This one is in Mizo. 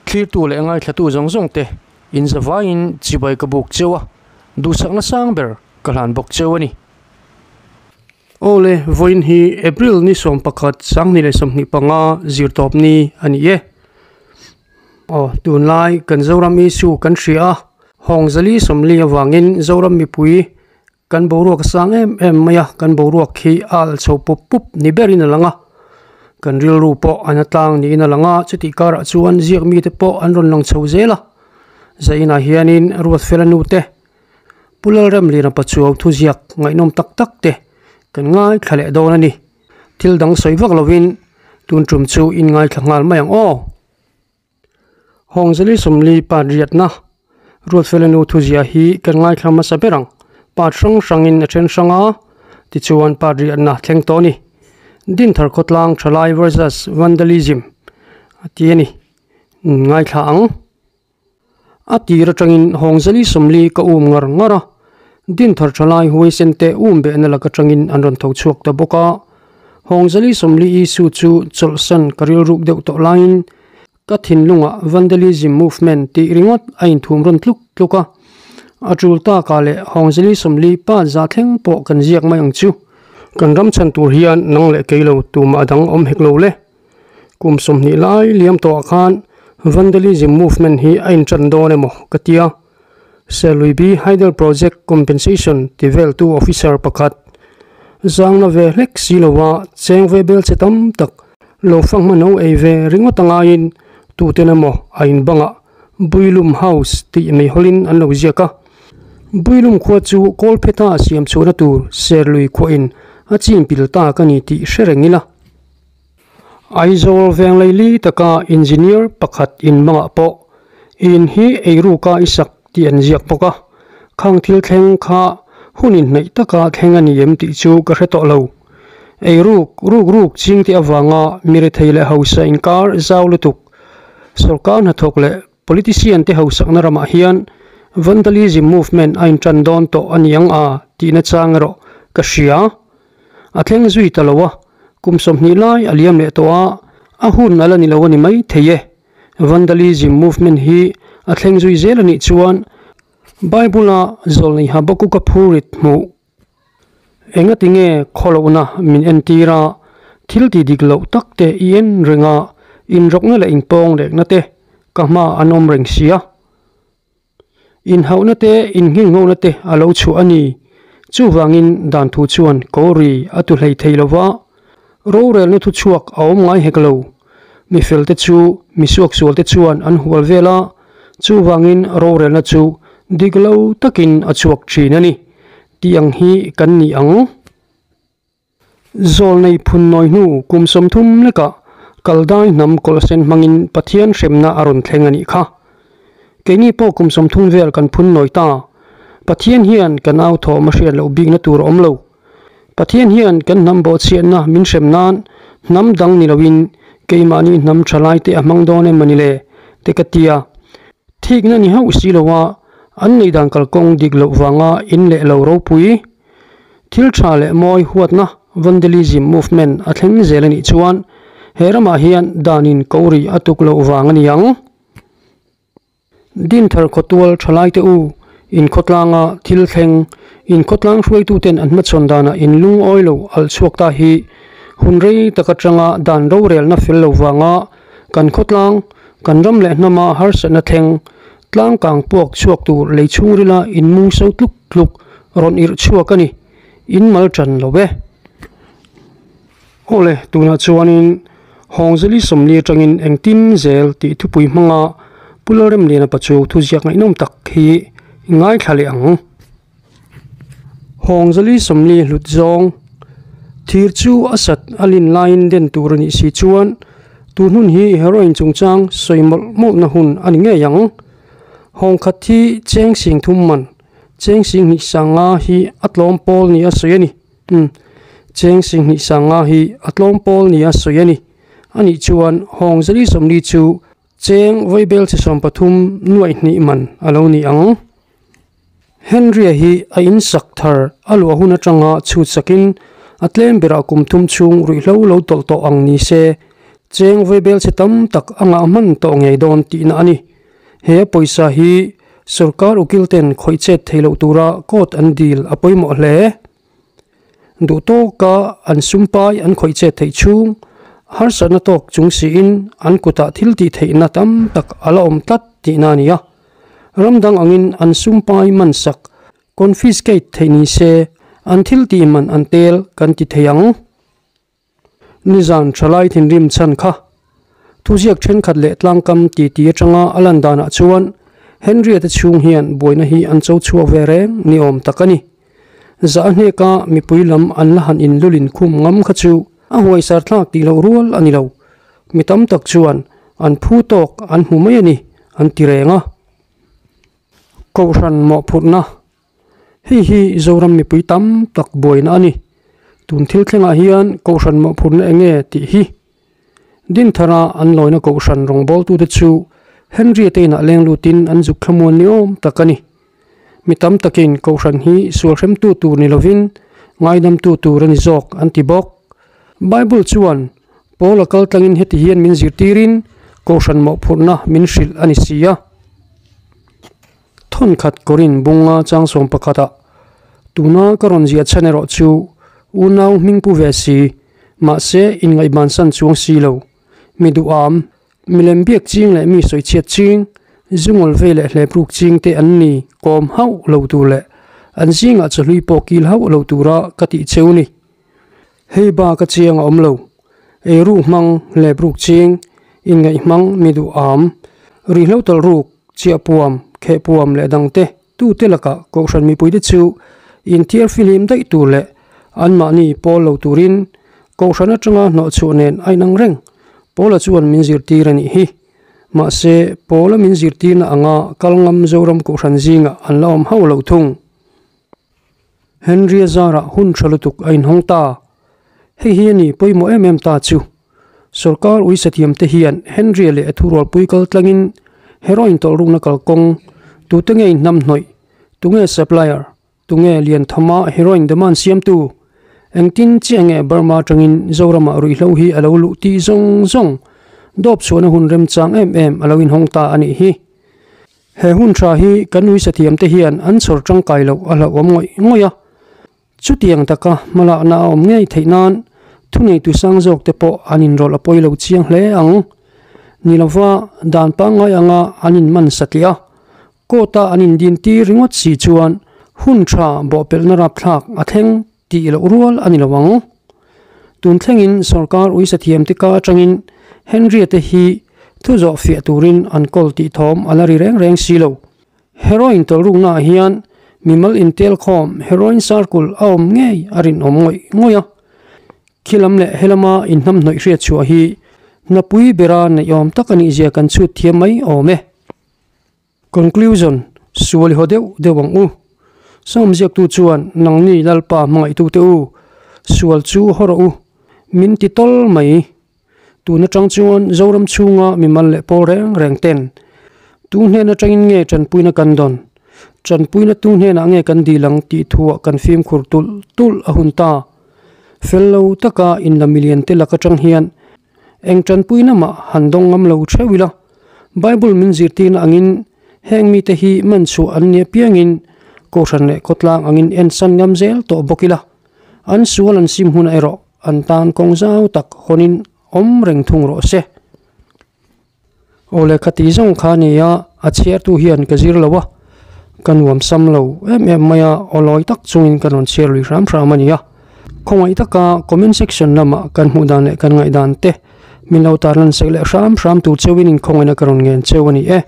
Thlirtu leh ngaithlatu zawng zawng te in zavaiin chibai ka buk cheu a, duhsakna sang ber ka hlan bawk cheu a ni. Awle, vawiin hi April ni 11 2025 zirtawp ni a ni e. Aw, tunlai kan Zoram issue kan hria a, Hawng 440 avangin Zoram mipui kan boruak a sang em em mai a, kan boruak hi a alh chho pup pup ni berin a lang a, kan rilru pawh a na tlang niin a lang a, chutih karah chuan ziak mite pawh an rawn lang chho zel a, Zainah hianin Ruatfela nute Pu Lalremliana Pachuau thuziak ngaihnawm tak tak te kan ngaithla leh dawn a ni. Thil dang sawi vak lovin tun tum chu in ngaithla nghal mai ang aw. Hawngzali 40 part riatna Ruatfela nu thuzia hi kan ngaithla hmasa ber ang. Part hrang hrangin a then hrang a, tichuan part riatna thleng tawh a ni. Dinthar khawtlang thalai versus Vandalism a ti a ni. Ngaithla ang. A tir atangin Hawngzali 40 ka um ngar ngar a, Dinthar thalai huaisen te um behna lak atangin an rawn tho chhuak ta bawk a. Hawngzali 40 issue chu chawlhsan ka rilruk deuh tawh laiin ka thinlungah Vandalism movement tih ringawt a inthum rawn tluk tluk a. A tul takah leh Hawngzali 40 pa za thleng pawh kan ziak mai ang chu. Kan ram chhan tur hian nang leh kei lo tumah dang awm hek lo le. Kum 20 lai liam tawhah khan Vandalism movement hi a intan dawn emaw ka ti a. Serluibi Hydel Project Compensation ti veltu officer pakhat zangna ve hlek si lova cheng ve bel che tam tak lo fa hma no ei ve ringawt a ngaiin tuten emaw a in bangah Builum House tih mai hawlin an lo ziak a. Builum khua chu Kawlpheta siam chhuahna tur Serlui khuahin a chin pil ta ka ni tih hre reng ila. Aizawl veng leili taka engineer pakhat in mangah pawh in hi eiruka i sak tih an ziak bawk a, khang thil thleng kha hun inhnaih taka thleng a ni em tih chu ka hre tawh lo. Eiruk ruk ruk ching te avanga mi rethei leh hausa inkar zau lutuk sawrkar hnathawk leh politician te hausakna ramah hian vandalism movement a intan dawn tawh a ni ang a tihna chang erawh ka hria. A thleng zui ta lo a, kum 20 lai a liam leh tawh a, a hun a la ni lo a ni mai thei e. Vandalism movement hi a thleng zui zel a nih chuan Bible-a zawlnei Habakkuk-a phurit hmuh enga tinge khawlohna min entir a, thil ti dik loh tak te i en reng a, inrawkna leh inpawng lekna te ka hma an awm reng si a. Inhauhna te, innghinghawhna te a lo chhuah a ni. Chuvangin dan thu chuan ko ri a tu hlei thei lo va, rorelna thu chhuak a awm ngai hek lo. Mi felte chu mi suaksualte chuan an hual vel a, chuvangin rorelna chu dik lo takin a chhuak thin a ni. Tih ang hi kan ni ang. Zawlnei phun nawi hnu kum 30 lekah Kaldai hnam kawlhsen hmangin Pathian hremna a rawn thleng a nih kha. Keini pawh kum 30 vel kan phun nawi ta. Pathian hian kan au thawm a hriat loh bikna tur a awm lo. Pathian hian kan hnam bawhchhiatna min hrem nan hnam dang ni loin keimahni hnam tha lai te a hmang dawn em a ni le te ka ti a. Thikna ni hauh si lo a, an nei dan kalkawng dik loh vanga in leh lo ropui. Thil tha leh mawi huatna Vandalism movement a thleng zel a nih chuan he ramah hian danin ko ri a tuk loh vang a ni ang. Dinthar khawtual thalaite u, inkhawtlanga thil thleng, inkhawtlang hruaituten an hmachhawn danah in lungawi lo alh chhuak ta hi hun rei tak atanga dan rorelna fel lo vanga kan khawtlang, kan ram leh hnama harsatna thleng, tlangkang puak chhuak tur lei chhungrila inmung so tluk tluk rawn irh chhuak a ni. In mal tan lo e. Awle, tunah chuanin Hawngzali 40 atangin engtin zel tih thupui hmanga Pu Lalremliana Pachuau thuziak ngaihnawm tak hi i ngaithla leh ang. Hawngzali 40 hlut zawng thir chu a sat a lin laiin den tur a nih si chuan tun hun hi heroin chungchang sawi mawlh mawlhna hun a ni ngei ang. Hawng khat hi cheng sing thum man Cheng 20 sanga hi a tlawm pawl ni a sawi a ni. Umm. Cheng 20 sanga hi a tlawm pawl ni a sawi a ni. A nih chuan Hawng 440 chu cheng vaibel chi 13 nuaih hnih man a lo ni ang. Henry-a hi a in sak thar a luah hun atanga chhut sakin a tlem berah kum thum chhung ruihhlo lo tawlh tawh ang ni se. Cheng vaibelchhe tam tak a ngah hman tawh ngei dawn tihna a ni. He pawisa hi sorkar ukil ten khawih chet thei loh tura court an dil a pawimawh hle. Duh tawka an sumpai an khawih chet theih chhung harsatna tawk chung siin an kutah thil tih theihna tam tak a la awm tlat tihna a ni a. Ram dang angin an sumpai man sak confiscate theih ni se an thil tih man an tel kan ti thei ang. Nizan thalai thinrim chhan kha thuziak thenkhat leh tlangkam titi atanga a lan danah chuan Henry-a te chhung hian buaina hi an cho chhuak ve reng ni awm tak a ni. Zah a hneka mipui lam an la han inlulin khum ngam kha chu a huaisar thlak tih loh rual a ni lo. Mi tam tak chuan an phu tawk an hmu mai a ni an ti reng a. Kohhran mawhphurhna Hei hi Zoram mipui tam tak buaina a ni. Tun thil thlengah hian Kohhran mawhphurhna eng nge tih hi Dinthara an lawina Kohhran rawngbawltute chu Henry-a te inah leng lutin an zuk thlamuan ni awm tak a ni. Mi tam takin Kohhran hi sual hremtu tur ni lovin ngaidamtu tur a ni zawk an ti bawk. Bible chuan Paula kal tlangin heti hian min zirtirin Kohhran mawhphurhna min hrilh a ni si a. Thawnkhat Korin bunga changsawm pakhatah tuna ka rawn ziah chhan erawh chu unau hming pu ve si, mahse inngaihbansan chuang si lo. Mi duham, milem biak ching leh mi sawichhiat ching, zungawl vei leh hlepruk ching te an ni kawm hauh lo tur leh an zingah chawhlui pawh kil hauh lo tura ka tih cheu ni. Hei ba ka chiang a awm lo. Eiru hmang, hlepruk ching, inngaih hmang, mi duham, rihlo tawlhruk, Chiahpuam, Khehpuam leh dangte tute lakah Kohhran mipuite chu inthiar fihlim daih tur leh anmahni pawl lo turin Kohhran atanga hnawhchhuah nen a inang reng. Paula chuan min zirtir a nih hi. Mahse, Paula min zirtirna anga kal ngam Zoram Kohhran zingah an la awm hauh lo thung. Henry-a zarah hun tha lutuk a inhawng ta. Hei hi a ni pawimawh em em ta chu. Sorkar uisathiamte hian Henry-a leh a thurualpui kal tlangin heroin tawlhrukna kalkawng, tute nge inhnamhnawih, tunge supplier, tunge Lianthama heroin demand siamtu, engtin chiah nge Burma atangin Zoramah ruihhlo hi a lo luh tih zawng zawng dawp chhuahna hun remchang em em a lo inhawng ta a nih hi. He hun tha hi kan uisathiamte hian an chhawr tangkai loh a hlauhawm ngawih ngawih a. Chutiang taka hmalakna a awm ngei theih nan thuneitu sang zawk te pawh an inrawlh a pawi lo chiang hle ang. Ni lova dan pangngai anga an inman satliah a, court a an indin tir ringawt si chuan hun tha bawhpelhna rapthlak a thleng tih loh rual a ni lo ang. Tun thlengin sorkar uisathiamte ka atangin Henry-a te hi thu zawh fiah turin an kawl tih thawm a la ri reng reng si lo. Heroin tawlruknaah hian mimal intel khawm heroin circle a awm ngei a rinawm ngawih ngawih a. Khi lam leh he lama inhnamhnawih hriat chhuah hi hnapui bera neihawm tak a nih zia kan chhut thiam mai awm e. Conclusion, Sual i haw deuh deuh ang u. Sawm ziaktu chuan nangni Lalpa hmangaihtute u, sual chu haw rawh u, min ti tawl mai. Tun atang chuan Zoram chhunga mimal leh pawl reng reng ten tu hnen atangin nge tanpuina kan dawn, tanpuina tu hnenah nge kan dil ang tih thuah kan fimkhur tulh tulh a hun ta. Fel lo taka inla milian te lak atang hian eng tanpuina mah han dawng ngam lo theuh ila. Bible min zirtirna angin heng mite hi man chhuah an nia piangin Kohhran leh khawtlang angin ensan ngam zel tawh bawk ila. An sual an sim hunah erawh an tan kawng zau tak hawnin awm reng thung rawh se. Aw lehkha tih zawng kha a ni a, a chhiartu hian ka zir lo a, ka nuam sam lo em em mai a, aw lawi tak chungin ka rawn chhiar lui hram hram a ni a. Khawngaih taka comment section lamah kan hmuh dan leh kan ngaihdan te min lo tarlan sak leh hram hram tur cheuhin inkhawngaihna ka rawn ngen cheu a ni e.